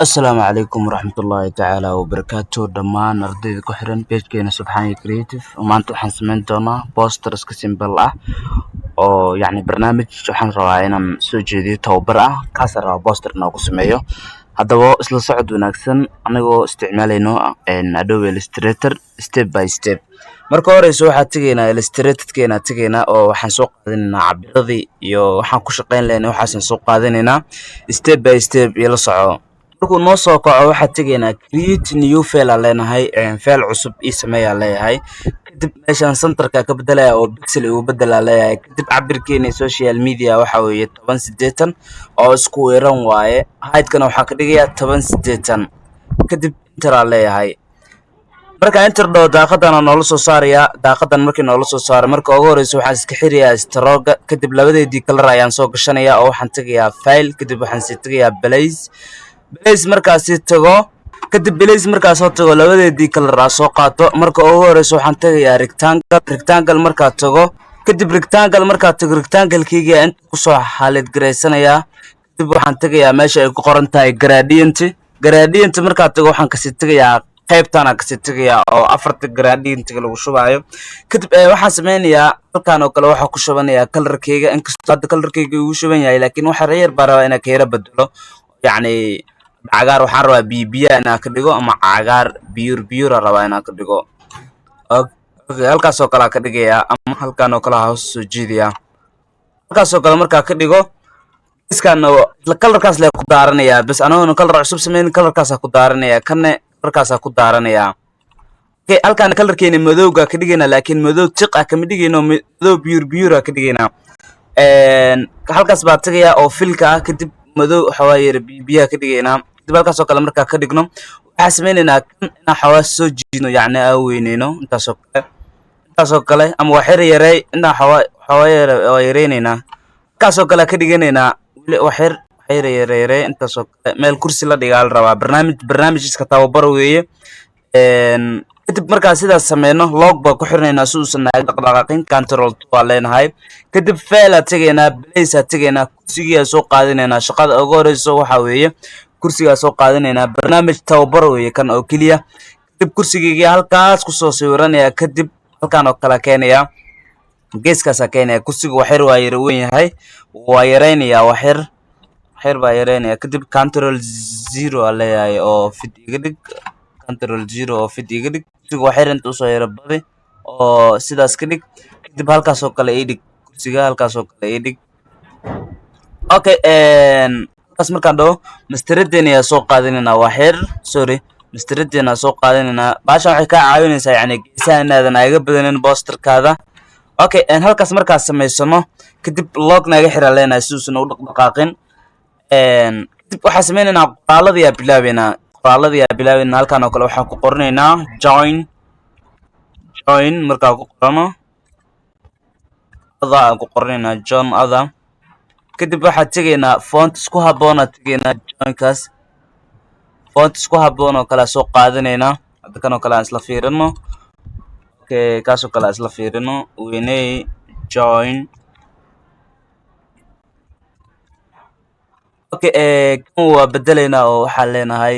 Asalaamu calaykum waraxmatullaahi tacaala wabarakaatu. Dhammaan ardayda ku xiran page-keena Subxaani Creative, maanta waxaan sameyn doonaa poster iska simple ah oo yacni barnaamij waxaan rabaa inaan soo jeediyo tababar ah. Kaasaan rabaa poster inaan ku sameeyo. Haddaba isla socod wanaagsan, anagoo isticmaalayno Adobe Illustrator step by step. Marka horeyso waxaa tegaynaa Illustrator-keena tegaynaa oo waxaan soo qaadanaynaa cabiradii iyo waxaan ku shaqeyn lahayn. Waxaasaan soo qaadanaynaa step by step iyo la soco. Markuu noo soo kaco, waxaa tegaynaa create new file aan leenahay, file cusub ii sameeyaa leeyahay. Kadib meeshaan centerka ka bedelaya oo pixel igu bedelaa leeyahay. Kadib cabirkeena social media waxa weeye 1080 oo isku weeran waaye. Height-kana waxaa ka dhigayaa 1080. Kadib enter aan leeyahay. Marka enter dhaho, daaqadana noola soo saarayaa. Daaqadan markii noola soo saaro, marka ugu horeyso waxaan iska xirayaa stroke-ga. Kadib labadeedii color ayaan soo gashanayaa oo waxaan tegayaa file, kadib waxaan sii tegayaa place. Place markaasi tago, kadib place markaa soo tago, labadeedii color aa soo qaato. Marka ugu horeyso waxaan tegayaa rectangle. Rectangle markaa tago, kadib rectangle markaa tago, rectangle-keyga inta kusoo xaalid garaysanayaa. Kadib waxaan tegayaa meesha ay ku qoran tahay gradient. Gradient markaa tago, waxaan kasii tegayaa qaybtaan kasii tegayaa oo afarta gradient-ga lagu shubaayo. Kadib waxaan sameynayaa halkan oo kale waxaa ku shubanayaa colorkeyga. Inkastoo hadda colorkeyga igu shuban yahay, laakiin waxa yar baa rabaa inaan ka yara bedelo. Yacni cagaar waxaan rabaa biyo biyaha inaan ka dhigo ama cagaar biyur biyura rabaa inaan ka dhigo. Okay, halkaas oo kale ka dhigayaa ama halkan oo kale hoos soo jiidayaa. Halkaas oo kale markaa ka dhigo, iskan isla colorkaas lee ku daaranayaa bas, anagoona color cusub sameyn. Colorkaasaa ku daaranayaa, kanne colorkaasaa ku daaranayaa. Okay, halkaan colorkeena madowga ka dhigaynaa, laakiin madow tiq ah kama dhigayno, madow biyur biyura ka dhigaynaa. Halkaas baa tagayaa oo fill-ka ah. Kadib madow xoogaa yar biyaha ka dhigaynaa. Kadib halkaas oo kale markaa ka dhigno, waxaa sameynaynaa kan inaan xoogaa soo jiidno, yacni aan weyneyno intaasoo kale, intaasoo kale ama wax yar yarey intaan xoogaa yar waa yareyneynaa. Halkaasoo kale ka dhiganaynaa. Weli wax yar, wax yar yare yarey intaasoo kale. Meel kursi la dhigaa la rabaa. Barnaamij iska tababar weeye. Kadib markaa sidaas sameyno, lock baa ku xirnaynaa si uusan naga dhaqdhaqaaqin. Control two waa leenahay. Kadib file aa tegaynaa, place aa tegaynaa, kursigiyaa soo qaadanaynaa. Shaqada ugu horeyso waxaa weeye kursigaa soo qaadanaynaa. Barnaamij tababar weeye kan oo keliya. Kadib kursigeyga halkaas kusoo sawiranaya. Kadib halkaan oo kale keenaya, geeskaasaa keenaya. Kursiga waxyar waa yara weyn yahay, waa yareynayaa waxyar, waxyar baa yareynaya. Kadib control zero aa leeyahay oo fit iga dhig. Control zero oo fit iga dhig. Kursiga waxyar inta usoo yara badi oo sidaas ka dhig. Kadib halkaas oo kale ii dhig. Kursiga halkaas oo kale ii dhig. Okay, halkaas markaan dhaho, masteradeena ayaa soo qaadanaynaa. Waxyar, sorry, masteradeena soo qaadanaynaa. Baashan waxay kaa caawinaysaa yacni geesaha inaadan aga badanin posterkaada. Okay, halkaas markaa samaysano, kadib lock naga xiraa leenahay si uusan u dhaqdhaqaaqin. Kadib waxaa sameynaynaa qoraaladii aa bilaabeynaa. Qoraaladii aa bilaabeynaa. Halkan oo kale waxaan ku qoranaynaa join. Join markaa ku qorano, other aan ku qoranaynaa, join other. Kadib waxaa tegaynaa font isku habboon aa tegaynaa. Joinkaas font isku habboon oo kale soo qaadanaynaa. Hadda kan oo kale aan isla fiirino. Okay, kaas oo kale aan isla fiirino. Weyney join. Okay, kan waa bedelaynaa oo waxaan leenahay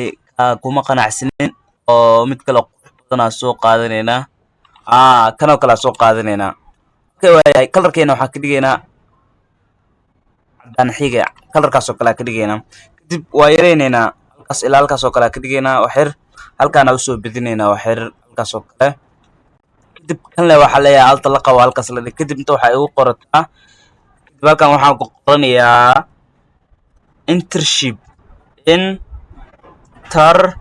kuma qanacsanin oo mid kale qurux badan aan soo qaadanaynaa. Kan oo kale aan soo qaadanaynaa. Okay, waayahay. Colorkeena waxaan ka dhigaynaa cadaan xiga. Colorkaas oo kale aan ka dhigaynaa. Kadib waa yareyneynaa halkaas ilaa halkaas oo kale aan ka dhigaynaa. Wax yar halkaana usoo bedinaynaa, wax yar halkaas oo kale. Kadib kan le waxaa leeyahay alt-a la qabo, halkaas la dhig. Kadib inta waxaa igu qorataa. Kadib halkan waxaan ku qoranayaa internship. Internship.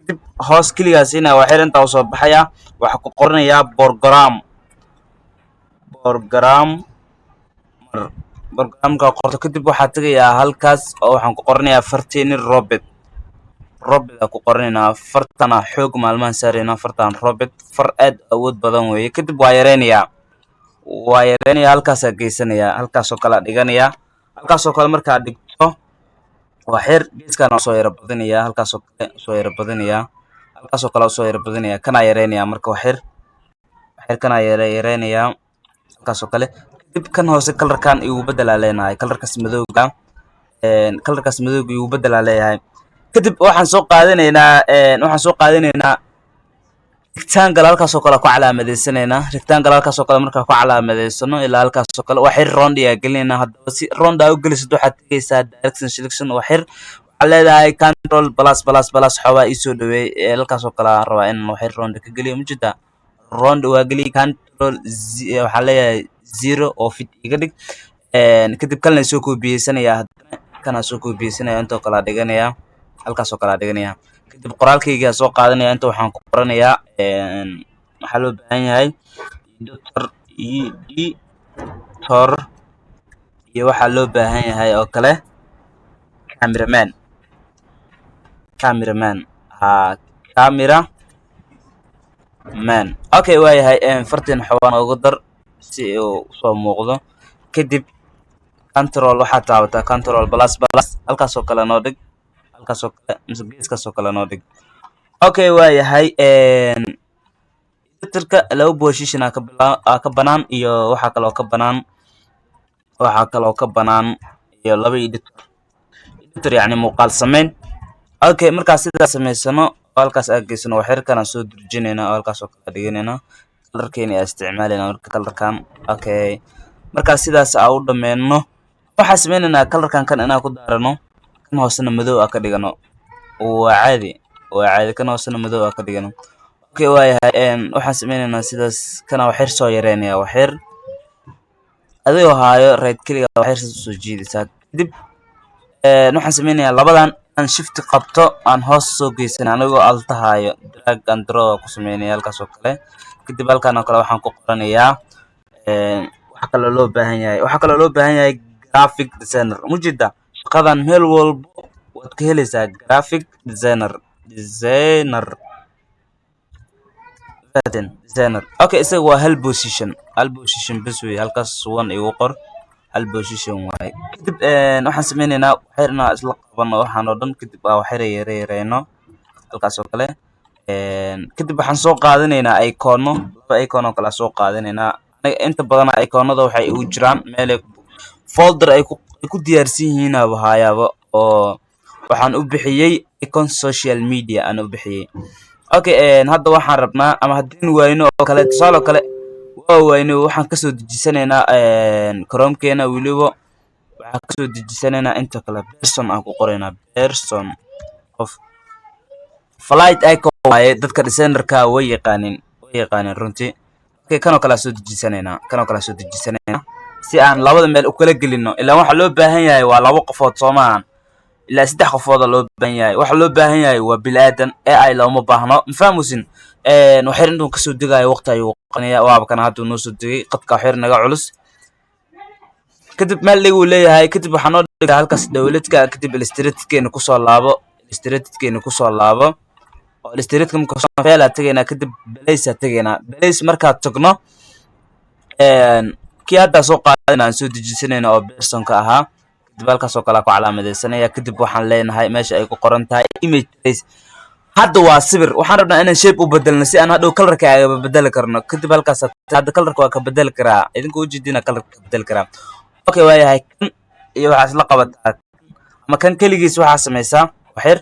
Kadib hoos keligaasina waa xir intaa usoo baxaya. Waxaa ku qoranayaa program. Program programka qorto. Kadib waxaa tegayaa halkaas oo waxaan ku qoranayaa farteeni Robert. Robert aa ku qoranaynaa. Fartana xoog maalmahan saaraynaa. Fartan Robert far aad awood badan weeye. Kadib waa yareynayaa, waa yareynayaa. Halkaasaa geysanayaa, halkaasoo kale dhiganayaa. Halkaasoo kale markaa dhigto, waa xir geeskaan soo yara badinayaa. Halkaasoo kale soo yara badinayaa. Halkaasoo kale soo yara badinayaa. Kanaa yareynayaa marka wax yar, wax yar kanaa yara yareynayaa halkaasoo kale. Kadib Kadib kan hoose colorkan igu bedelaa leenahay, colorkaas madowga, colorkaas madowga igu bedelaa leeyahay. Kadib waxaan soo qaadanaynaa rectangle, halkaas oo kale ku calaamadeysanayna. Rectangle halkaas oo kale markaa ku calaamadeysano ilaa halkaas oo kale, waa xir round ayaa gelinaynaa. Haddaba si round aa u gelisid, waxaad tegaysaa direction selection, waa xir waxaad leedahay control plus plus plus, xoogaa iisoo dhaweey. Halkaas oo kale aan rabaa in waxyar round ka geliyo. Mujida round waa geliy, control waxaa leeyahay zero oo fit iga dhig. Kadib kalena soo koobiyeysanaya, haddana kanaa soo koobiyeysanaya, intoo kale dhiganaya, halkaas oo kale dhiganaya. Kadib qoraalkayga soo qaadanaya, inta waxaan ku qoranayaa, waxaa loo baahan yahay editor, editor, iyo waxaa loo baahan yahay oo kale cameraman, cameraman, ha, camera man. Okay, waayahay, fartiin xoogaa noogu dar si uu usoo muuqdo. Kadib control waxaad taabataa control plus plus, halkaas oo kale noo dhig, halkaas oo kale mise geeskaas oo kale noo dhig. Okay, waayahay, editorka laba position aa ka bila aa ka banaan, iyo waxaa kaloo ka banaan iyo laba editor, editor yacni muuqaal sameyn. Okay, markaa sidaas samaysano oo halkaas aan geysano, waxyar aan soo durjinayna oo halkaas oo kale dhiganayna, colorkeena ayaa isticmaalayna marka colorkan. Okay, markaa sidaas aa u dhameyno, waxaa sameynaynaa colorkan kan inaan ku daarano, kan hoosena madow aa ka dhigano. Waa caadi, waa caadi, kan hoosena madow aa ka dhigano. Okay, waayahay, waxaan sameynaynaa sidaas, kana waxyar soo yareynaya, waxyar adigoo haayo right click waxyar saas usoo jiidaysaa. Kadib waxaan sameynayaa labadan aan shift qabto, aan hoos soo geysana anigoo alta haayo, drag and drop ku sameynaya halkaas oo kale. Kadib halkan oo kale waxaan ku qoranayaa, waxaa kaloo loo baahan yahay graphic designer. Mujida shaqadan meel walbo waad ka helaysaa, graphic designer, designer designer. Okay, isaga waa hal position, hal position bes wey. Halkaas one igu qor, hal position waaye. Kadib waxaan sameyneynaa waxyar inaan isla qabano waxaan oo dhan, kadib aa waxyar yare yareyno halkaas oo kale. Kadib waxaan soo qaadanaynaa icono, laba icon oo kale aan soo qaadanaynaa. Aniga inta badan iconada waxay ugu jiraan meel ay folder ay ku diyaarsan yihiin aba hayaaba, oo waxaan u bixiyey icon social media aan u bixiyey. Okay, hadda waxaan rabnaa, ama haddii wayno oo kale, tusaale oo kale waa wayno, waxaan kasoo dejisanaynaa Chrome-keena, weliba waxaan kasoo dejisanaynaa inta kale person aan ku qoraynaa, person, qof, flight icon waaye. Dadka designerka way yaqaanin, way yaqaanin runtii. Okay, kanoo kale aan soo dejisanaynaa, kanoo kale aan soo dejisanaynaa si aan labada meel u kala gelino. Ilaa waxa loo baahan yahay waa laba qofood, soo maahan? Ilaa saddex qofooda loo baahan yahay. Waxa loo baahan yahay waa bini-aadan, AI looma baahno, mafahmusin? Waxyar intuu kasoo degayo waqti ayuu qanaya, waaba kana hadduu noo soo degay. Qadka waxyar naga culus. Kadib meel dhig uu leeyahay. Kadib waxaa noo dhigaa halkaas dowladka. Kadib Illustratorkeena kusoo laabo, Illustratorkeena kusoo laabo, oo Illustratorka marka file aa tegaynaa, kadib place aa tegaynaa. Place markaad tagno, kii haddaa soo qaadan aan soo dejisanayna oo personka ahaa, kadib halkaas oo kale ku calaamadeysanaya. Kadib waxaan leenahay meesha ay ku qoran tahay image trace. Hadda waa sawir, waxaan rabnaa inaan shape u bedelno si aan hadhow colorka aga bedeli karno. Kadib halkaas hadda colorka waa ka bedeli karaa, idinka ujeedina colorka ka bedeli karaa. Okay, waayahay, kan iyo waxaa isla qabataa, ama kan keligiis waxaa sameysaa waxyar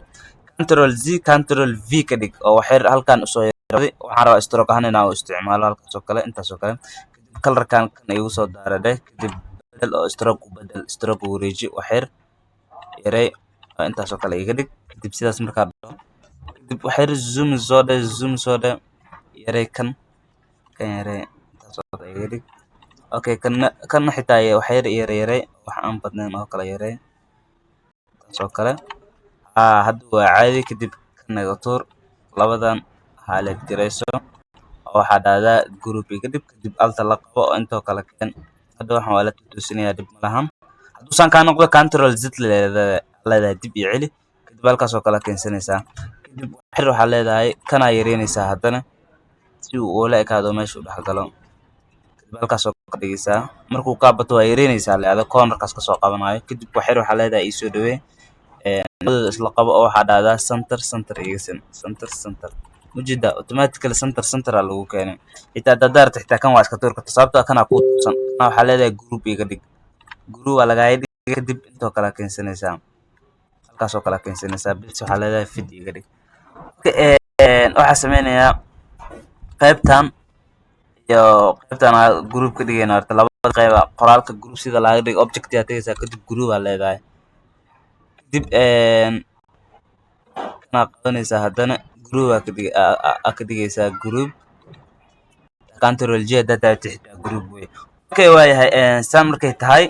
control Z control V ka dhig, oo waxyar halkan usoo yaraaday. Waxaan rabaa stroke ahaan inaan u isticmaalo halkaas oo kale, intaas oo kale. Kadib colorkan kan igu soo daara dheh, kadib bedel oo stroke u bedel, stroke u wareeji, waxyar yarey oo intaas oo kale iga dhig. Kadib sidaas markaa dhaho, kadib waxyar zoom soo dheh, zoom soo dheh, yarey kan, kan yarey, intaas oo kale iga dhig. Okay, kana kana xitaa waxyar yar yarey, wax aan badnayn oo kale yarey, intaas oo kale. Haa, hadda waa caadi. Kadib kan naga tuur, labadan highlight gareyso oo waxaa dhahdaa group iga dhig. Kadib alta la qabo oo intoo kale keen. Hadda waxaan waa la tutusinayaa, dhib malahan. Hadduusan kaa noqdo, control Z leedahay, dib iyo celi. Kadib halkaas oo kale keensanaysaa. Kadib xir waxaa leedahay, kanaa yareynaysaa haddana si uu ula ekaado meesha u dhex galo. Kadib halkaas oo ka dhigaysaa, markuu kaa bato waa yareynaysaa le, ada cornerkaas kasoo qabanayo. Kadib waxyar waxaa leedahay iisoo dhawee, labadooda isla qabo oo waxaa dhahdaa center, center iga sin, center, center. Ujeeda, automatically center center aa lagu keenay. Xitaa haddaad daarto, xitaa kan waa iska tuuri karta, sababtoo ah kanaa kuu tuursan. Kana waxaa leedahay group iga dhig. Group aa lagaaga dhigay. Kadib intoo kale keensanaysaa, halkaas oo kale keensanaysaa bis. Waxaa leedahay fit iga dhig. Waxaa sameynayaa qaybtan iyo qaybtan aa group ka dhigayna. Horta labada qayba qoraalka group sida laga dhigo, object aa tegaysaa, kadib group aa leedahay. Kadib kanaa qabanaysaa, haddana group aa ka dhig aa ka dhigaysaa group. Control J haddaad taabto xitaa group wey. Okay, waayahay. Saan markay tahay,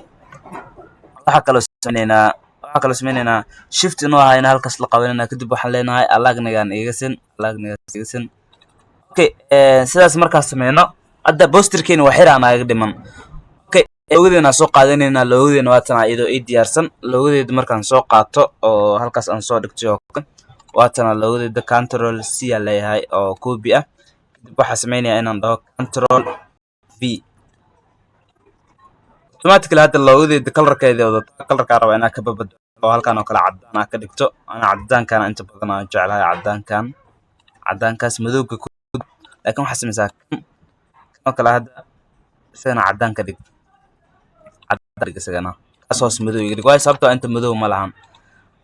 waxaa kaloo sameyneynaa shift inuu ahayna halkaas la qabanayna. Kadib waxaan leenahay align-igan iga sin, align-igaas iga sin. Okay, sidaas markaas sameyno, hadda posterkeena waa xir aan naga dhiman. Okay, logodeena soo qaadanaynaa. Logodeena waa tanaa, iyadoo ii diyaarsan. Logodeeda markaan soo qaato oo halkaas aan soo dhigtay oo kale, waa tanaa logodeeda. Control C aa leeyahay oo copy ah. Kadib waxaa sameynayaa inaan dhaho Control V. Automatically hadda logodeeda colorkeeda wadataa. Colorkaa rabaa inaa ka babadalo oo halkan oo kale cadaan aa ka dhigto. Ana cadaankana inta badan aan jeclahay, cadaankan, cadaankaas madowga ku. Laakiin waxaa sameysaa kan oo kale hadda, isagana cadaan ka dhig, cadaan dhig isagana. Kaas hoos madow iga dhig, waayo sababtoo ah inta madow ma lahan.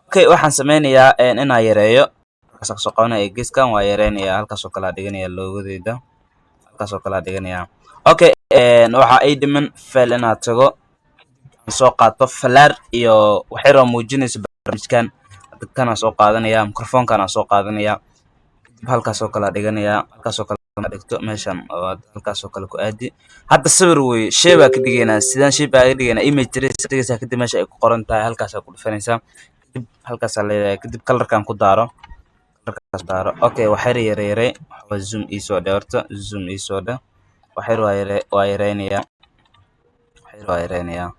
Okay, waxaan sameynayaa inaan yareeyo. Halkaas kasoo qabanaya, geeskan waa yareynayaa. Halkaas oo kale aa dhiganaya logodeeda, halkaas oo kale aa dhiganaya. Okay, waxaa ii dhiman file inaad tago, soo qaato falaar iyo wax yar oo muujinayso barnaamijkan. Kanaa soo qaadanaya, microphone-kan soo qaadanaya. Kadib halkaas oo kale aa dhiganaya. Halkaas oo kale dhigto meeshan oo halkaas oo kale ku aadi. Hadda sawir wey, shape aa ka dhigaynaa. Sidaan shape aa ka dhigaynaa? Image trace dhigaysaa, kadib meesha ay ku qoran tahay halkaas aa ku dhufanaysaa. Kadib halkaasaa leedahay, kadib colorkan ku daaro, colorkaas daaro. Okay, wax yar yare yare waxaa zoom iisoo dhe. Horta zoom iisoo dhe. Wax yar waa yare, waa yareynayaa, wax yar waa yareynayaa.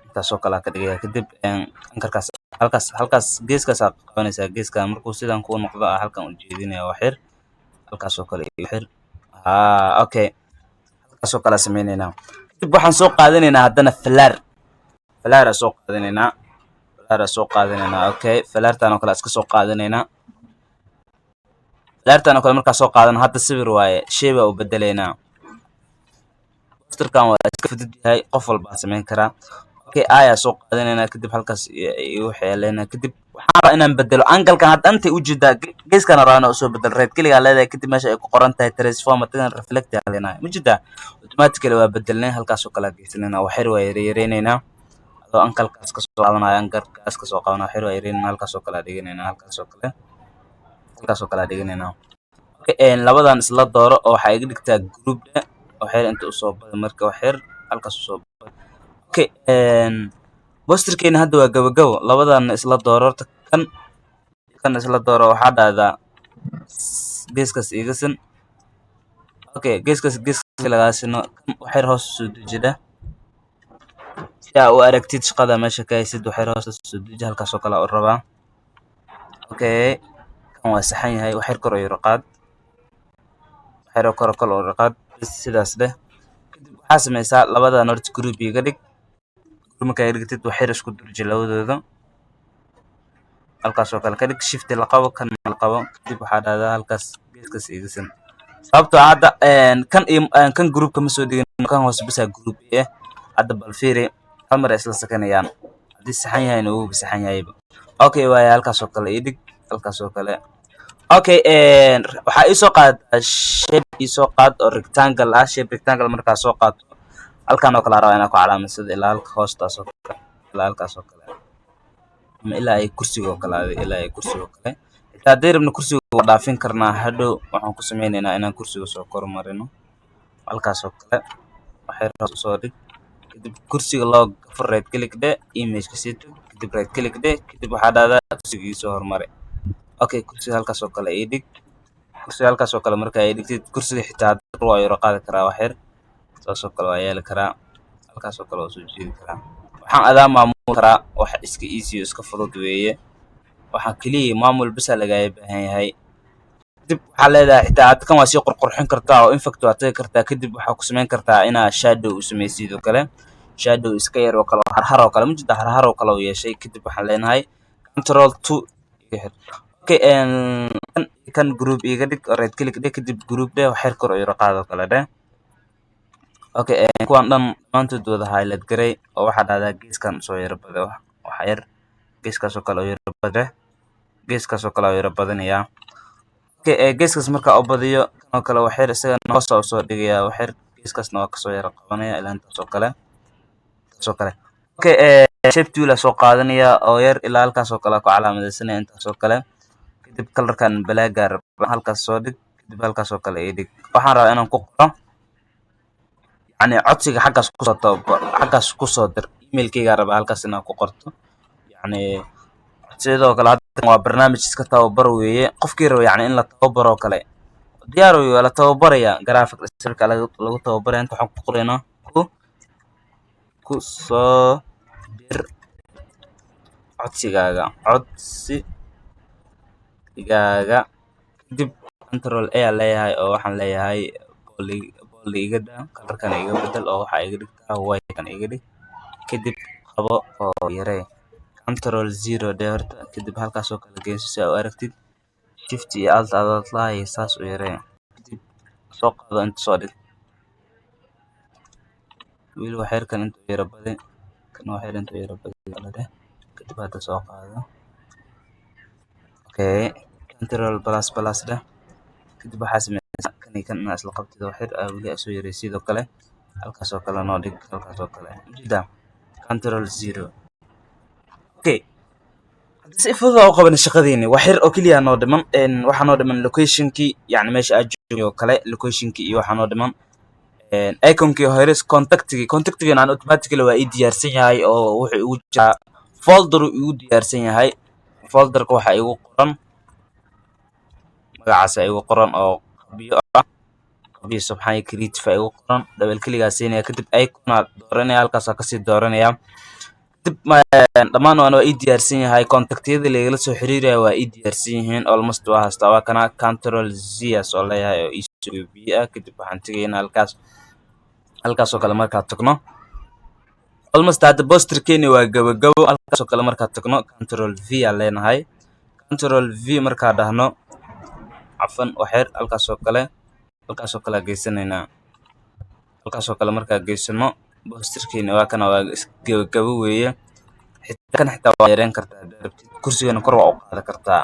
Intaas oo kale aa ka dhigaya. Kadib ankarkaas halkaas, halkaas geeskaas aa qabanaysaa. Geeskan markuu sidan kuu noqdo, aa halkan u jeedinaya wax yar, halkaas oo kale iyo xir. Haa, okay, halkaas oo kale aa sameyneynaa. Kadib waxaan soo qaadanaynaa haddana falaar. Falaar aa soo qaadanaynaa, falaar aa soo qaadanaynaa. Okay, falaartan oo kale aa iska soo qaadanaynaa. Falaartan oo kale markaa soo qaadano, hadda sawir waaye, shape aa u bedeleynaa. Posterkan waa iska fudud yahay, qof walba aa sameyn karaa. Okay, ayaa soo qaadanaynaa. Kadib halkaas igu xeeleynaa. Kadib waxaan rabaa inaan bedelo anglekan. Hadda intay ujeedaa, geeskan rabaa inaan usoo bedelo. Right click aa leedahay, kadib meesha ay ku qoran tahay transform tagan, reflect aa leenahay. Majeedaa? Automatically waa bedelnay, halkaas oo kale aa geysanayna. Wax yar waa yareynayna adoo anglekaas kasoo qabanaya, anglekaas kasoo qabanaya. Wax yar waa yareynayna, halkaas oo kale aa dhiganayna, halkaas oo kale, halkaas oo kale aa dhiganayna. Okay, labadan isla dooro oo waxaa iga dhigtaa group. Wax yar inta usoo bada marka, wax yar halkaas usoo bada. Okay, posterkeena hadda waa gabagabo. Labadan isla dooro horta, kan kan isla dooro. Waxaa dhahdaa geeskaas iga sin. Okay, geeskaas, geeskaas lagaa sino. Kan wax yar hoos usoo dejida si aa u aragtid shaqada meesha ka haysid. Wax yar hoos usoo deji, halkaas oo kale aa u rabaa. Okay, kan waa saxan yahay. Wax yar kor u yara qaad, wax yar kor kor u yara qaad. Sidaas dheh. Kadib waxaa sameysaa labadan horta group iga dhig. Group markaa iga dhigtid, wax yar isku durji labadooda, halkaas oo kale ka dhig. Shift la qabo, kan la qabo. Kadib waxaa dhahdaa halkaas geeskaas iga sin, sababtoo ah hadda kan iyo kan group kama soo dhigin, kan hoose bisa group eh. Hadda bal fiiri, hal mar ay isla sakanayaan. Haddii saxan yahayna, wuuba saxan yahayba. Okay, waaya, halkaas oo kale ii dhig, halkaas oo kale. Okay, waxaa ii soo qaadataa shape, ii soo qaad oo rectangle ah. Shape rectangle markaa soo qaato, halkan oo kale aa rabaa inaa ku calaamadsado, ilaa halka hoostaas oo kale, ilaa halkaas oo kale, ama ilaa ay kursiga oo kale adi, ilaa ay kursiga oo kale. Xitaa haddii rabno, kursiga waa dhaafin karnaa. Hadhow waxaan ku sameyneynaa inaan kursiga soo kormarino halkaas oo kale. Wax yar hoos usoo dhig. Kadib kursiga loo fur, right click dhe, image ka sii tag. Kadib right click dhe, kadib waxaa dhahdaa kursiga ii soo hormari. Okay, kursiga halkaas oo kale ii dhig. Kursiga halkaas oo kale markaa ii dhigtid, kursiga xitaa waa yaro qaadi karaa wax yar, saas oo kale waa yeeli karaa, halkaas oo kale waa soo jiidi karaa. Waxaan adaa maamuli karaa, wax iska easy oo iska fudud weeye. Waxaan keliya maamul bisa lagaaga baahan yahay. Kadib waxaa leedahay xitaa hadda kan waa sii qurqurxin kartaa oo effect waa tagi kartaa. Kadib waxaa ku samayn kartaa inaa shadow u samaysid oo kale, shadow iska yar oo kale, harhar oo kale. Ma jirta harhar oo kale u yeeshay. Kadib waxaan leenahay Control two. Okay, Kan group iga dhig oo right click dheh, kadib group dheh, wax yar kor u yara qaad oo kale dheh. Okay, kuwan dhan dhammaantood wada highlight garay oo waxaa dhahdaa geeskan soo yara bado, wax yar geeskaas oo kale u yara bade, geeskaas oo kale u yara badinayaa. Okay, geeskaas markaa u badiyo, kan oo kale wax yar isagana hoos aa usoo dhigayaa, wax yar geeskaasna waa kasoo yara qabanaya ilaa intaas oo kale, intaas oo kale. Okay, shape tool aa soo qaadanaya oo yar ilaa halkaas oo kale ku calaamadaysanaya, intaas oo kale. Kadib colorkan black halkaas soo dhig, kadib halkaas oo kale ii dhig. Waxaan rabaa inaan ku qoro yacni codsiga xaggaas kusoo tababar, xaggaas kusoo dir. Emailkayga rabaa halkaas inaan ku qorto, yacni sidoo kale. Hadda waa barnaamij iska tababar weeye. Qofkii rabo yacni in la tababaro oo kale, diyaar weeye, waa la tababaraya. Graphic designka lagu tababaraya. Inta waxaan ku qoraynaa ku soo dir codsigaaga, codsigaaga. Kadib Control A aan leeyahay oo waxaan leeyahay bold iga daa, colorkan iga bedel oo waxaa iga dhigtaa white kan iga dhig. Kadib qabo oo yaree, Control zero dheh horta. Kadib halkaas oo kale geyso si aad u aragtid. Shift iyo Alt adoo lahayo saas u yaree, kadib soo qaado, inta soo dhig. Weli wax yar kan inta u yara badi, kan wax yar inta u yara badi dheh. Kadib hadda soo qaado. Okay, Control plus plus dheh. Kadib waxaa sameysaa kan iyo kan inaad isla qabtid, wax yar aa weli soo yarey. Sidoo kale halkaas oo kale noo dhig, halkaas oo kale ujeedaa. Control zero. Okay, si fudud u qabanay shaqadeeni. Wax yar oo keliya noo dhiman. Waxaa noo dhiman locationkii, yacni meesha aad joogay oo kale, locationkii, iyo waxaa noo dhiman iconkii hore, contactigii. Contactigan aan automatically waa ii diyaarsan yahay oo wuxuu igu jiraa folder uu igu diyaarsan yahay. Folderka waxaa igu qoran magacaasa igu qoran oo Qabyo ah, Qabyo Subxaani Creative aa igu qoran. Double click-gaa siinaya, kadib icon aa dooranaya, halkaasaa kasii dooranaya. Kadib dhammaan waana waa ii diyaarsan yahay. Contactyada lagala soo xiriiraya waa ii diyaarsan yihiin, almost waa haystaa. Waa kana, Control Z aa soo leeyahay oo ii biyo ah. Kadib waxaan tegaynaa halkaas, halkaas oo kale. Markaa tagno, almost hadda posterkeeni waa gabagabo. Halkaas oo kale markaa tagno, Control V aa leenahay. Control V markaa dhahno, cafan, waxyar halkaas oo kale, halkaas oo kale aa geysanaynaa. Halkaas oo kale markaa geysano, posterkeeni waa kana, waa gabagabo weeye. Kan xitaa waa yareyn kartaa haddaad rabtid, kursigana kor waa u qaadi kartaa.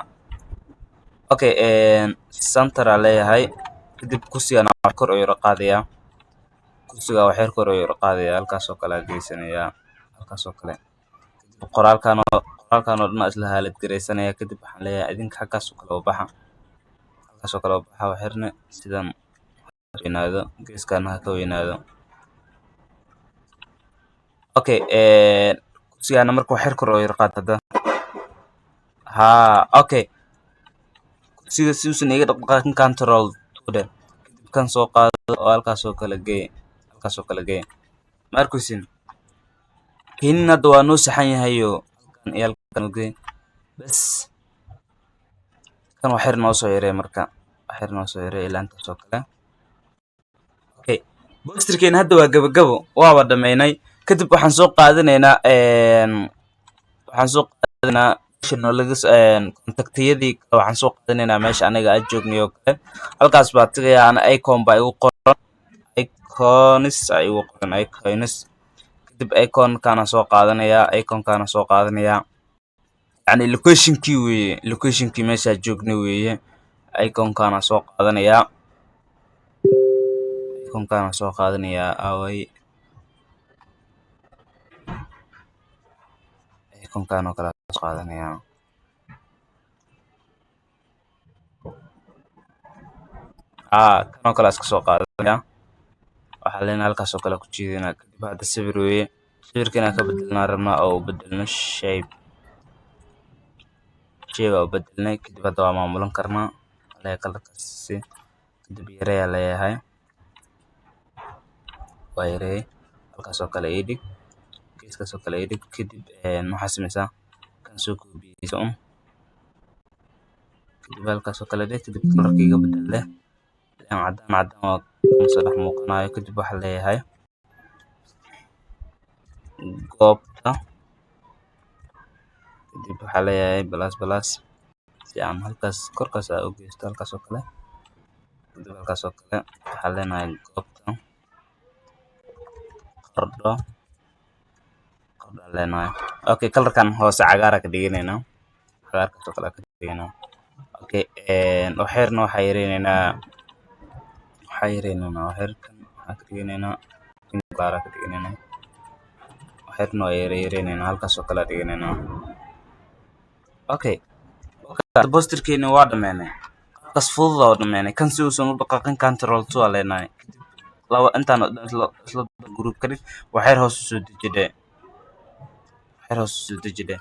Okay, center aa leeyahay. Kadib kursigana wax kor u yara qaadayaa, kursiga wax yar kor u yara qaadaya, halkaas oo kale aa geysanayaa, halkaas oo kale. Kadib qoraalkan oo dhan aa isla haalad garaysanaya. Kadib waxaan leeyahay idinka xaggaas oo kale u baxa, halkaas oo kale u baxa. Wax yarna sidan weynaado, geeskana ha ka weynaado. Okay, kursigana marka wax yar kor u yara qaad hadda. Haa, okay, kursiga si uusan iga dhaqdhaqaaqin, Control two dheh. Kadib kan soo qaado oo halkaas oo kale gee, halkaas oo kale gee. Ma arkaysin keenin? Hadda waa noo saxan yahayo. Halkan iyo halkan gee bas. Kan wax yar noo soo yaree marka, wax yar noo soo yaree ilaa intaas oo kale. Okay, posterkeena hadda waa gabagabo, waaba dhameynay. Kadib waxaan soo qaadanaynaa meesha noolaga contactiyadii. Waxaan soo qaadanaynaa meesha aniga aan joognay oo kale. Halkaas baa tagayaa ana, icon baa igu qoran, icons aa igu qoran, icons. Kadib iconkaana soo qaadanayaa, iconkaana soo qaadanayaa, yacni locationkii weeye, locationkii meeshaa joognay weeye. Iconkaana soo qaadanayaa, iconkaana soo qaadanayaa. Away iconkaan oo kale soo qaadanayaa? Aa, kan oo kale iska soo qaadanaya. Waxaa leenahay halkaas oo kale ku jiidanaa. Kadib hadda sawir weeye, sawirka inaan ka bedelnaa rabnaa oo u bedelno shape. Shape aa u bedelnay. Kadib hadda waa maamulan karnaa. Leeyahay colorkaasi, kadib yareeyaa leeyahay, waa yareeyay. Halkaas oo kale ii dhig, geeskaas oo kale ii dhig. Kadib waxaa sameysaa kan soo koobiyeyso un, kadib halkaas oo kale dhig. Kadib colorka iga bedel leh, cadaan, cadaan waa kama soo dhex muuqanayo. Kadib waxaa leeyahay goobta. Kadib waxaa leeyahay plus plus. Si aan halkaas korkaas aa u geysto, halkaas oo kale. Kadib halkaas oo kale waxaan leenahay goobta Qardho. Qardho aan leenahay. Okay, colorkan hoose cagaar ka dhiganaynaa, cagaarkaas oo kale ka dhigaynaa. Okay, waxyarna waxaa yareyneynaa waxyarkan, waxaan ka dhiganaynaa pink color ka dhiganaynaa. Waxyarna waa yareyneynaa, halkaas oo kale dhiganaynaa. Okay, posterkeeni waa dhameynay, qaabkaas fudud oo dhameynay. Kan si uusan u dhaqaaqin, control two aa leenahay. Kadib laba intaan oo dhan isla group ka dhig. Waxyar hoos usoo deji dhe, waxyar hoos usoo deji dhe.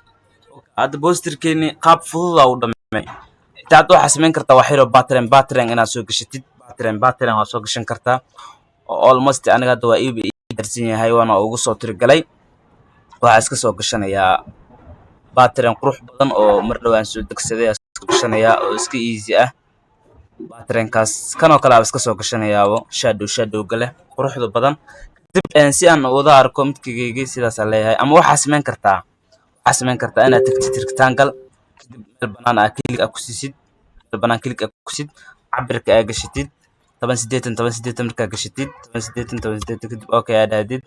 Hadda posterkeeni qaab fudud aa u dhameynay. Inta hadda waxaa samayn kartaa wax yaroo pattern inaad soo gashatid. Pattern waa soo gashan kartaa oo almost aniga hadda waa iiba ii darsan yahay, waana ugu soo tirigalay. Waxaa iska soo gashanayaa pattern qurux badan oo mar dhow aan soo degsaday aan iska gashanayaa, oo iska easy ah. Patternkaas kanoo kale aan iska soo gashanayaabo, shadowga leh, quruxda badan. Kadib si aan wada arko midkaygi, sidaasaan leeyahay. Ama waxaa samayn kartaa inaad tagtid rectangle, kadib meel banaan aa click aa ku siisid, meel banaan click aa ku siisid, cabirka aa gashatid 1080 1080. Markaa gashatid 1080 1080, kadib okay aa dhahdid.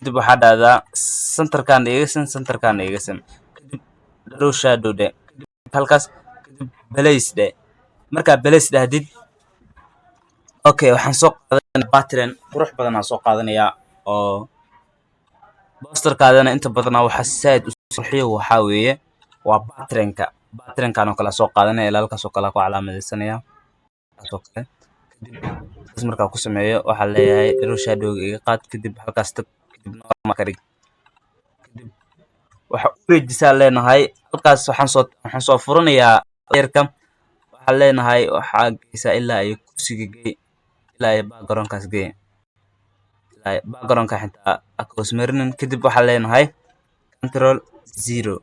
Kadib waxaa dhahdaa centerkan iga sin, centerkan iga sin. Kadib draw shadow dhe. Kadib halkaas, kadib place dhe. Markaa place dhahdid, okay, waxaan soo qaadanaya pattern qurux badan aan soo qaadanayaa oo posterkaadana inta badanaa waxaa saaid u qurxiyo waxaa weeye waa patternka. Patternkan oo kale soo qaadanaya, ilaa halkaas oo kale ku calaamadaysanaya, halkaas oo kale. Kadib saas markaa ku sameeyo, waxaa leeyahay draw shadowga iga qaad. Kadib halkaas tag, kadib normal ka dhig. Kadib waxa u wareejisaa leenahay halkaas. Waxaan soo furanayaa layerka. Waxaan leenahay waxaa geysaa ilaa iyo kursiga gey, ilaa iyo backgroundkaas gey, ilaa iyo backgroundka xitaa ha ka hoos marinin. Kadib waxaan leenahay control zero,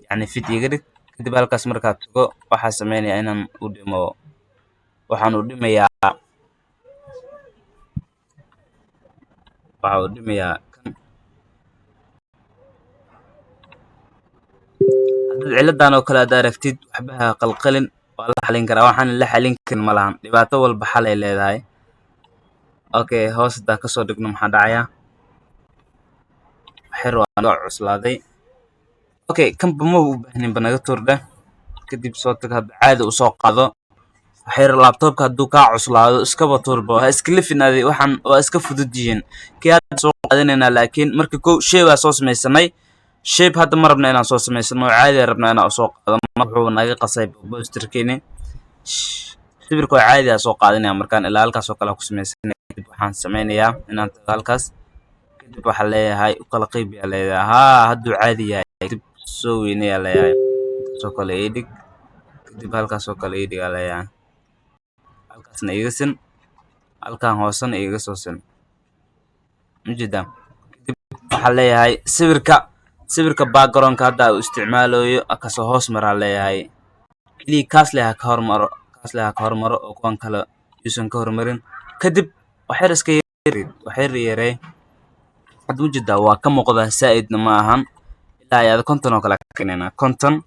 yacni fit iga dhig. Kadib halkaas markaa tago, waxaa sameynayaa inaan u dhimo, waxaan u dhimayaa, waxa u dhimayaa kan. Haddaad ciladan oo kale aad aragtid, waxba ha qalqalin, waa la xalin karaa. Waxaan la xalin karin ma lahan, dhibaato walba xal ay leedahay. Okay, hoos haddaan kasoo dhigno, maxaa dhacayaa? Xer waa naga cuslaaday. Okay, kanba ma u baahnin ba, naga tuur dheh. Kadib soo tag, hadda caadi usoo qaado. Waxyar laptopka hadduu kaa cuslaado, iskaba tuurba, ha iska lifin adi. Waxaan waa iska fudud yihiin. Kii hadda soo qaadanaynaa, laakiin marka kow shape aa soo samaysanay. Shape hadda ma rabna inaan soo samaysano, caadi aan rabnaa inaan usoo qaadano. Wuxuu naga qasay posterkeeni. Sawirka waa caadi aa soo qaadanaya. Markaan ilaa halkaas oo kale ku samaysanaya, kadib waxaan sameynayaa inaan tago halkaas. Kadib waxaan leeyahay u kala qayb yaa leeyahay. Haa, hadduu caadi yahay, kadib soo weynayaa leeyahay, intaas oo kale ii dhig. Kadib halkaas oo kale ii dhig aa leeyahay, halkaasna iga sin, halkan hoosena iga soo sin. Ujeedaa? Kadib waxaan leeyahay sawirka backgroundka hadda uu isticmaalayo kasoo hoos maraa leeyahay. Keliya kaas leh ha ka hormaro, kaas leh ha ka hormaro oo kuwan kale yuusan ka hormarin. Kadib waxyar iska yar, waxyar yaree. Hadda ujeedaa, waa ka muuqdaa, saa'idna ma ahan. Ilaa ayaada 50 oo kale ka keenaynaa. 50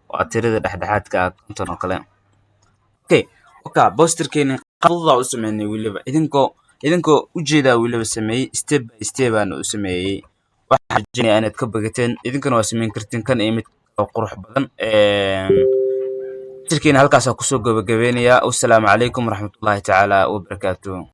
waa tirada dhexdhexaadka ah, 50 oo kale. Okay, posterkeeni qadudaa u sameynay. Weliba idinkoo ujeedaa weliba sameeyey, step by step aan u sameeyey. Waxaan rajeynayaa inaad ka bogateen, idinkana waa sameyn kartiin kan iyo mid oo qurux badan. Posterkeeni halkaasaa kusoo gabagabeynayaa. Wassalaamu calaykum waraxmatullaahi tacaala wabarakaatuh.